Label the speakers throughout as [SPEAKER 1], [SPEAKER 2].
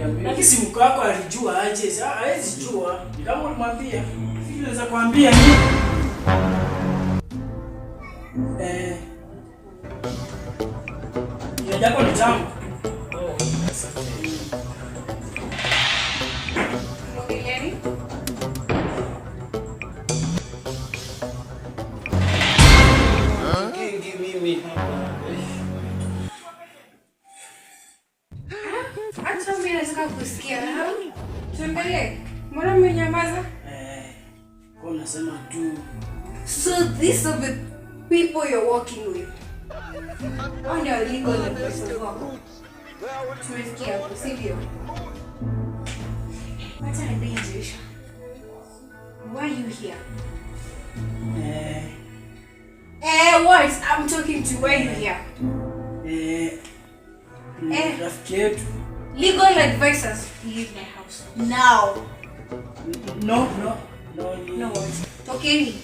[SPEAKER 1] Uniambie.
[SPEAKER 2] Lakini si mke wako alijua aje? Sasa hawezi jua. Ni kama ulimwambia. Sisi tunaweza kuambia ni Ile yako ni tamu.
[SPEAKER 1] Oh, asante.
[SPEAKER 3] Mwongeleeni.
[SPEAKER 1] Kingi mimi hapa.
[SPEAKER 3] Hata mimi nataka kusikia. Tuendelee. Mbona mmenyamaza?
[SPEAKER 2] Kwa unasema tu.
[SPEAKER 3] So these are the people you're working with. Hao ndio legal advisors wako. Tumefikia hapo, sivyo? Wacha nibejesha. Why are you here? What? I'm talking to you. Why are you here?
[SPEAKER 2] Ni rafiki yetu.
[SPEAKER 3] Legal advisors, leave my house now.
[SPEAKER 2] No, no. No, ni
[SPEAKER 3] No what? Tokeni.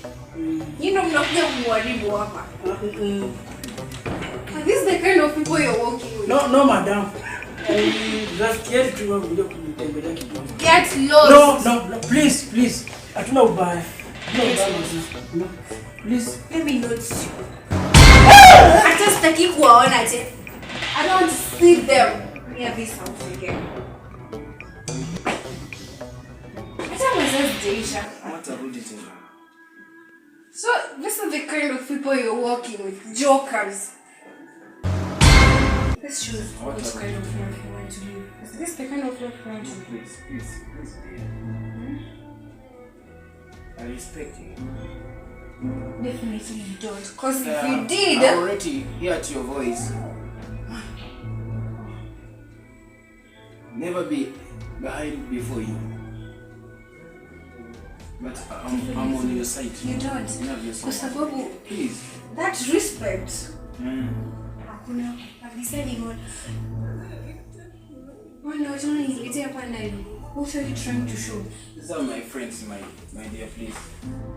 [SPEAKER 3] Nyinyi ndio mnakuja kuharibu hapa. Are these the kind of people you're working with?
[SPEAKER 2] No, no, madam. Rafiki yetu tu amekuja kunitembelea kidogo.
[SPEAKER 3] Get lost.
[SPEAKER 2] No, no, no, please, please. Hatuna ubaya. Hatuna ubaya mazuri. No. Please.
[SPEAKER 3] Let me note you. Hata sitaki kuwaona tena. I don't want to see them near this house again. Hata mazoezi hajaisha.
[SPEAKER 1] Hawatarudi tena.
[SPEAKER 3] So this is the kind of people you're working with, jokers. Let's choose which kind of life you want to live. Is this the kind of life you want to live?
[SPEAKER 1] Please, please, please, dear. I respect you.
[SPEAKER 3] Definitely you don't. Because if you did,
[SPEAKER 1] I already heard your voice. Never be behind before you. But I'm on your side.
[SPEAKER 3] You don't.
[SPEAKER 1] Love you so
[SPEAKER 3] Kwa
[SPEAKER 1] much.
[SPEAKER 3] sababu
[SPEAKER 1] Please.
[SPEAKER 3] that respect hakuna kabisa. Ni wana watu wananiletea hapa ndani. What are you trying to show?
[SPEAKER 1] These are my friends, my dear, please.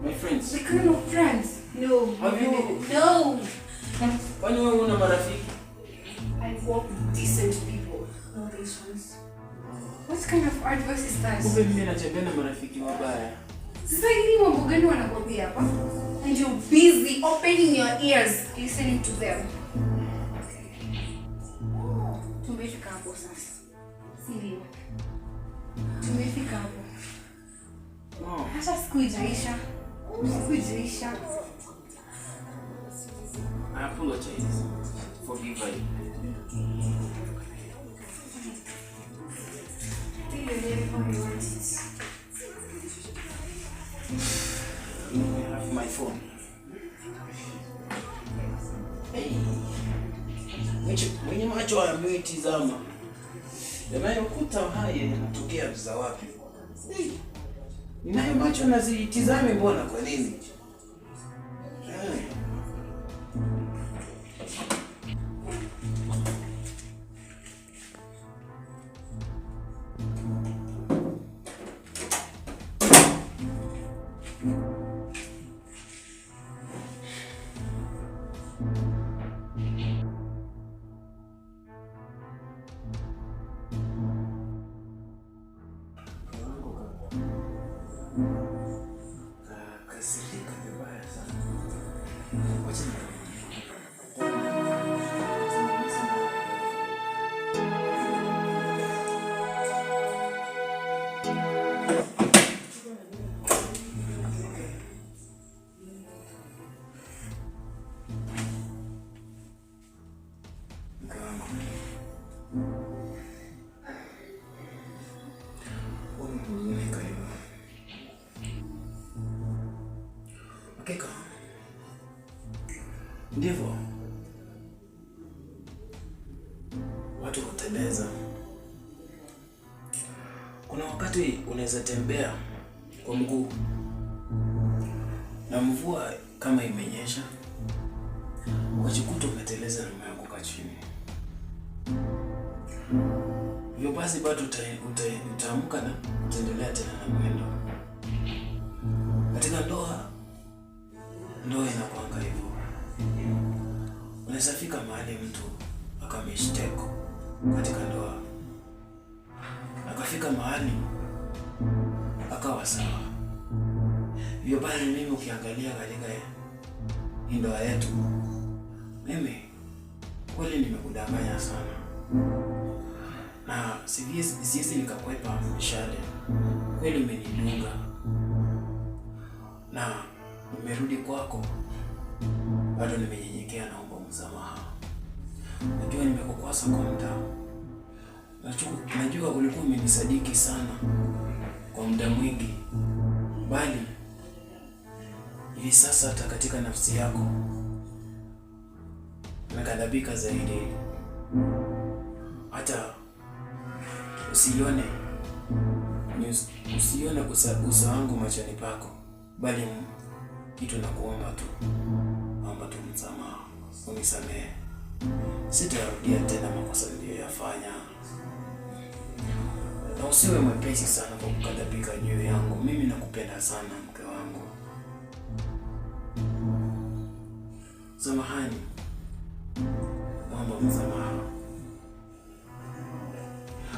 [SPEAKER 1] My friends.
[SPEAKER 3] The kind of friends? No.
[SPEAKER 1] Have you-
[SPEAKER 3] No.
[SPEAKER 1] Kwani wewe una marafiki?
[SPEAKER 3] I work with decent people. Not these ones. What kind of advice is that?
[SPEAKER 1] Kumbe mimi natembea na marafiki wabaya.
[SPEAKER 3] Sasa hili mambo gani wanakwambia hapa? And you're busy opening your ears listening to them. Tumefika hapo sasa. Sivyo? Tumefika hapo.
[SPEAKER 1] No.
[SPEAKER 3] Hata siku ijaisha. Siku ijaisha.
[SPEAKER 1] I apologize. Forgive I.
[SPEAKER 3] Tell your neighbor you want it.
[SPEAKER 1] I have my phone. Hey. Mwenye macho haambiwi tizama. Yanayokuta haya yanatokea za wapi? Hey. Ninayo macho nazitizame mbona kwa nini? Hey. Kasirika vibaya sana. Wacha Mke wangu. Umehuzunika hivyo. Hakika ndivyo watu huteleza. Kuna wakati unaweza tembea kwa mguu na mvua kama imenyesha, ukajikuta umeteleza na umeanguka chini. Hivyo basi bado utaamka na utaendelea tena na mwendo. Katika ndoa, ndoa inakuanga hivyo. Unaweza fika mahali mtu akamistake katika ndoa. Alifika mahali akawa sawa. Hivyo basi mimi ukiangalia katika hii ndoa yetu, mimi kweli nimekudanganya sana, na siwezi nikakwepa mishale. Kweli umenidunga na nimerudi kwako, bado nimenyenyekea, naomba msamaha. Najua nimekukwasa kwa muda, najua ulikuwa umenisadiki sana kwa muda mwingi, bali hivi sasa hata katika nafsi yako umekadhabika zaidi, hata usione usione uso wangu machoni pako, bali kitu nakuomba tu, naomba tu msamaha, unisamehe. Sitarudia tena makosa niliyoyafanya, na usiwe mwepesi sana kwa kukadhabika juu yangu. Mimi nakupenda sana mke wangu. Samahani, naomba msamaha.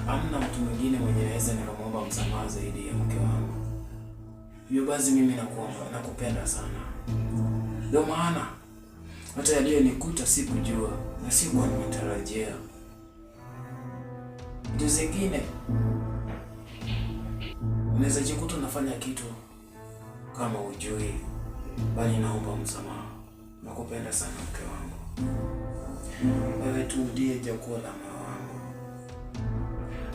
[SPEAKER 1] Hamna mtu mwingine mwenye naweza nikamwomba msamaha zaidi ya mke wangu. Hivyo basi mimi nakuomba, nakupenda sana. Ndio maana hata yaliyonikuta sikujua na sikuwa nimetarajia. Vitu zingine unaweza jikuta unafanya kitu kama hujui, bali naomba msamaha. Nakupenda sana mke wangu. Wewe tu ndiye chaguo la moyo wangu.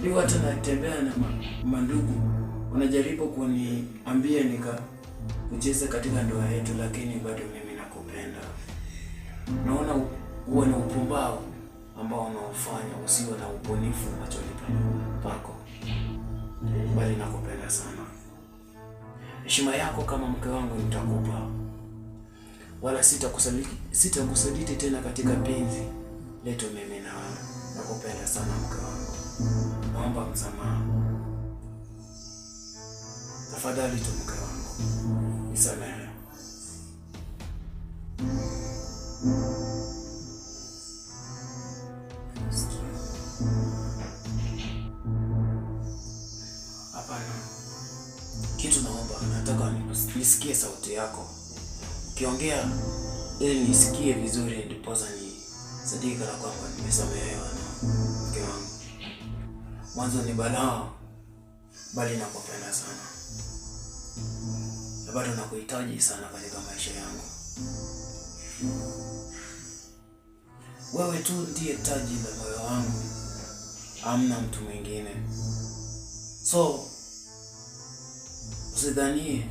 [SPEAKER 1] Leo hata natembea na mandugu wanajaribu kuniambia nika kucheza katika ndoa yetu, lakini bado mimi nakupenda. Naona uwe na upumbavu ambao unaofanya usiwe na ubunifu machoni pako, bali nakupenda sana. Heshima yako kama mke wangu nitakupa, wala sitakusaliti tena katika penzi letu mimi na wewe. Nakupenda sana mke wangu, naomba msamaha tafadhali tu mke wangu, nisamehe. Hapana, kitu naomba, nataka nisikie sauti yako ukiongea, ili nisikie vizuri, ndiposa ni sadiki kana kwamba nimesamehewa na mke wangu. Mwanzo ni balaa, bali nakupenda sana na bado nakuhitaji sana katika maisha yangu. Wewe tu ndiye taji la moyo wangu, hamna mtu mwingine. So usidhanie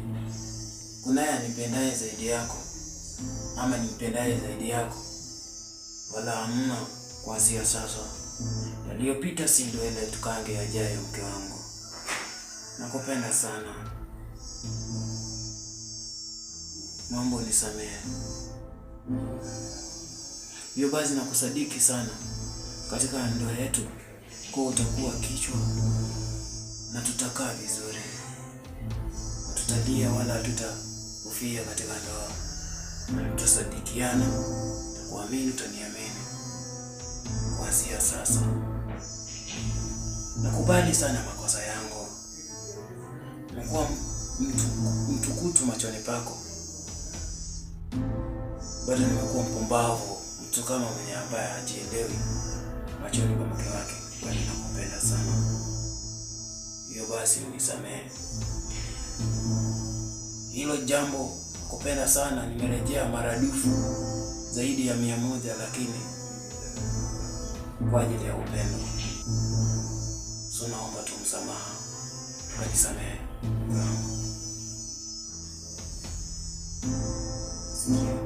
[SPEAKER 1] kunaye anipendaye zaidi yako ama nimpendaye zaidi yako, wala hamna. Kuanzia sasa, yaliyopita si ndwele, tukange yajayo. Mke wangu, nakupenda sana, naomba unisamehe. Hivyo basi nakusadiki sana katika ndoa yetu, kuwa utakuwa kichwa na tutakaa vizuri, hatutalia wala hatutahofia katika ndoa, na tutasadikiana. Nitakuamini, utaniamini. Kuanzia sasa nakubali sana makosa yangu, nimekuwa mtukutu machoni pako, bado nimekuwa mpumbavu, mtu kama mwenye ambaye hajielewi machoni kwa mke wake, bali nakupenda sana. Hiyo basi unisamehe hilo jambo. Nakupenda sana, nimerejea maradufu zaidi ya 100, lakini kwa ajili ya upendo. So naomba tu msamaha, ukanisamehe.
[SPEAKER 3] Sikia.